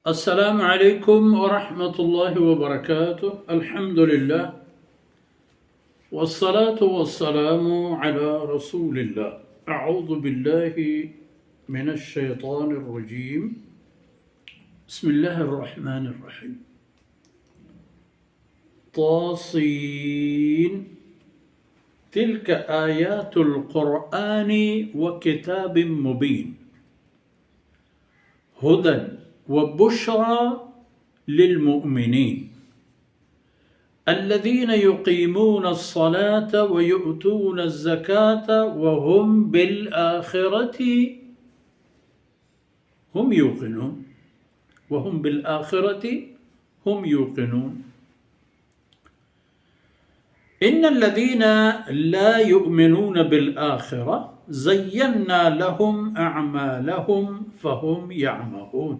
السلام عليكم ورحمة الله وبركاته. الحمد لله. والصلاة والسلام على رسول الله. أعوذ بالله من الشيطان الرجيم. بسم الله الرحمن الرحيم. طاسين. تلك آيات القرآن وكتاب مبين. هدى وبشرى للمؤمنين. الذين يقيمون الصلاة ويؤتون الزكاة وهم بالآخرة هم يوقنون. وهم بالآخرة هم يوقنون. إن الذين لا يؤمنون بالآخرة زينا لهم أعمالهم فهم يعمهون.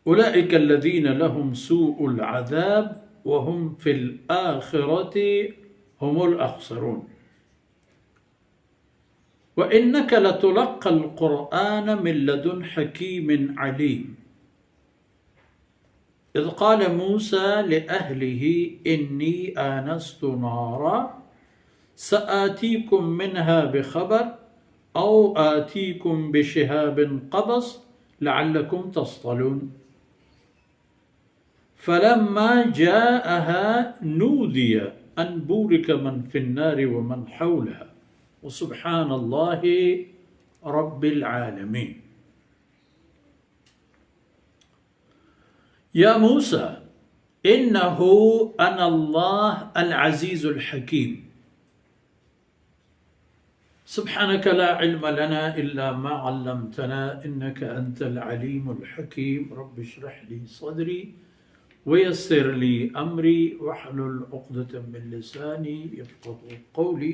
أولئك الذين لهم سوء العذاب وهم في الآخرة هم الأخسرون. وإنك لتلقى القرآن من لدن حكيم عليم. إذ قال موسى لأهله إني آنست نارا سآتيكم منها بخبر أو آتيكم بشهاب قبس لعلكم تصطلون. فلما جاءها نودي أن بورك من في النار ومن حولها وسبحان الله رب العالمين. يا موسى إنه أنا الله العزيز الحكيم. سبحانك لا علم لنا إلا ما علمتنا إنك أنت العليم الحكيم. رب اشرح لي صدري ويسر لي أمري واحلل عقدة من لساني يفقهوا قولي.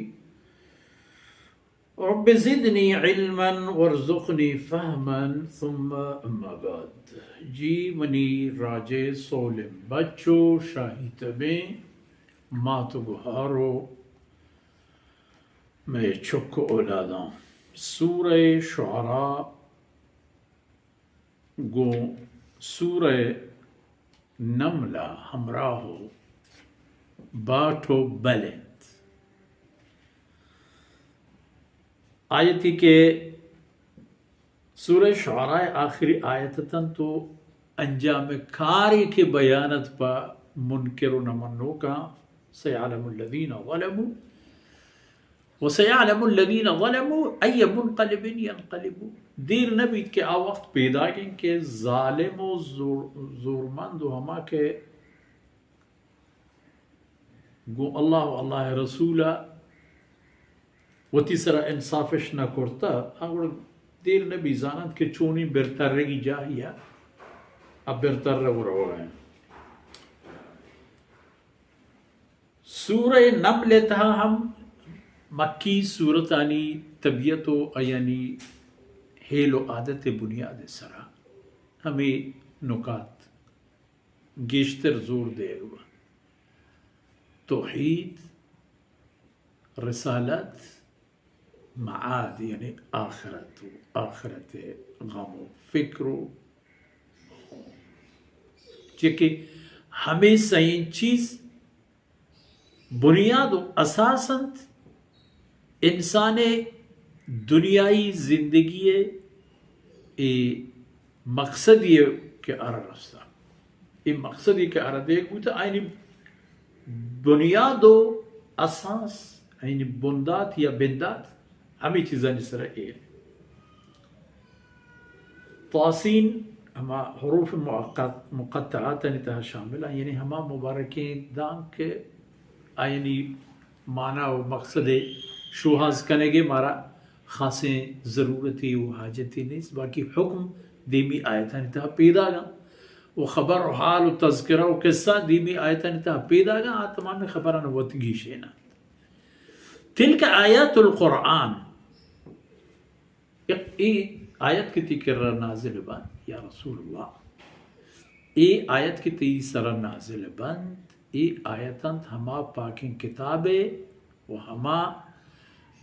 رب زدني علما وارزقني فهما ثم أما بعد. جی منی راجے سولیں بچ و شاہی تبیں مات و گہار و مئے چک و اولاداں، سورہ شعراء گوں سورہ نمل ءَ ہمراہ و باٹ و بل اِنت۔ آیتے کہ سورہ شعراء ءِ آخری آیت اِت اَنت و انجام کارے کہ بیان اِت پہ منکر و نہ منوکاں، سیعلم الذین ظلموا وسیعلم الذین ظلموا ای منقلب ینقلبون۔ دیر نہ بیت کہ آ وقت پیداگ اِنت کہ ظالم و زور-، زورمند و ہما کہ گوں اللہ و اللہ ءِ رسول ءَ وتی سرا انصاف اِش نہ کرتہ، آ گڑا دیر نہ بیت زان اَنت کہ چونیں برترگی جاہے ءَ آ برتر و روگ ءَ اِنت۔ سورہ نمل ءِ تہا ہم مکی سورتانی طبیعت و آیانی ہیل و عادت ءِ بنیاد ءِ سرا ہمے نکات گیشتر زور دیگ بنت۔ توحید، رسالت، معاد یعنی آخرت و آخرت ءِ غم و فکر و چہ کہ ہمے سئیں چیز بنیاد و اساس اَنت انسان ءِ دنیائی زندگی ءِ اے مقصدی ءَ کہ آرا رستہ۔ اے مقصدی کہ آرا دیگ بوتہ، آیانی بنیاد و اساس، آیانی بندات یا بندات ہمے چیزانی سرا ایر۔ طاسین ہما حروف مقط-، مقطعاتانی تہا شامل اَنت، یعنی ہما مبارکیں دانک کہ آیانی معنی و مقصد ءِ شوہاز کنگ ءِ مارا خاصیں ضرورتے و حاجتے نیست، باقی حکم دیمی آیتانی تہا پیداگ اَنت و خبر و حال و تذکرہ و قصہ دیمی آیتانی تہا پیداگ اَنت، آ تمام خبران وت گیشین اَنت۔ تلک آیات القرآن، اے آیت کہ تئی کرا نازل بنت، یا رسول اللہ، اے آیت کہ تئی سرا نازل بنت، اے آیت اَنت ہما پاکیں کتاب ءِ و ہما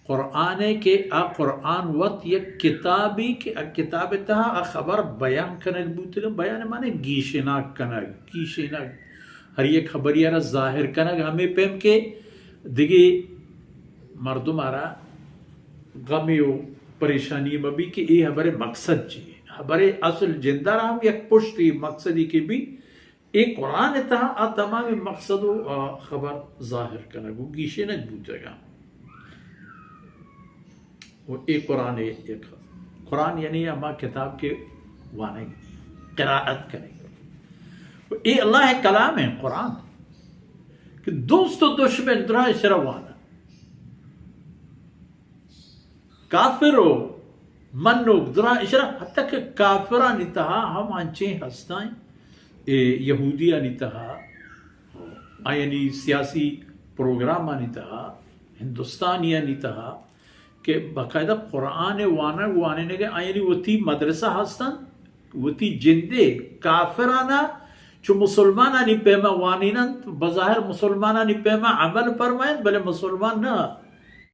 قرآن ء کہ آ قرآن وت یک کتابی کہ آ کتاب ء تہا آ خبر بیان کنگ بوتگ، بیان معنی گیشیناک کنگ، گیشینگ، ہر یک خبری ء را ظاہر کنگ، ہمے پیم کہ دگہ مردم ء را غمے و پریشانی مہ بی کہ اے ہبر ء مقصد چی انت۔ ہبر ء اصل جند ء را ہم یک پشتی مقصدی کہ بی، اے قرآن ء تہا آ تمام مقصد و آ خبر ظاہر کنگ و گیشینگ بوتگاں۔ و اے قرآن ء یک، قرآن یعنی ہما کتاب کہ وانگ، قرائت کنگ۔ و اے اللہ ء کلام ہے قرآن، کہ دوست و دشمن درا اشرا وانا۔ کافر و منوک درا اشرا، حتی کہ کافرانی تہا ہم انچیں ہستاں، اے یہودیانی تہا، آیانی سیاسی پروگرامانی تہا، ہندوستانیانی تہا کہ باقاعدہ قرآن وانگ وانینگ ء آیانی وتی مدرسہ ہستن، وتی جندے کافرانا چو مسلمانانی پیما وانیننت، بظاہر مسلمانانی پیما عمل فرمائنت، بلے مسلمان نہ،